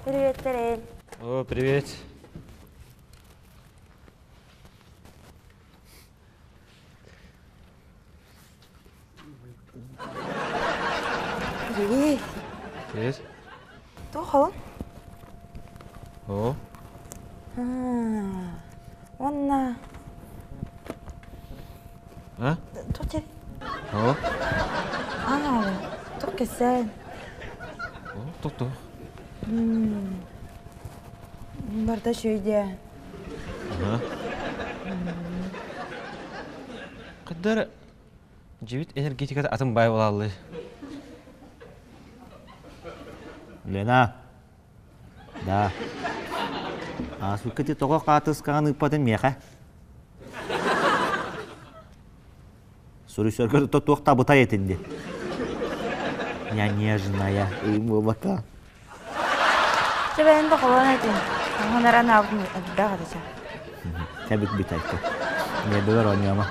Приветтэрин. О, привет. Привет. Привет. Туох ол? О. Уонна А? Туох О. Аа, туох кэсээн? О, туох-туох. Барда үчүгэй Ага. Кыддар дьибит энергетиката атын бай буолаллы. Лена. Да. Ааспыкка ти тоҕо хаатыскаҕын ыыппатын миэхэ. Суруйсарга туох табытай этин ди. Я нежная, буолбакка. Чэ бэйэн да холон этин. Аһынаран аабытын элбэх этэ. Кэбит бүтайка. Нербелер оонньоомо.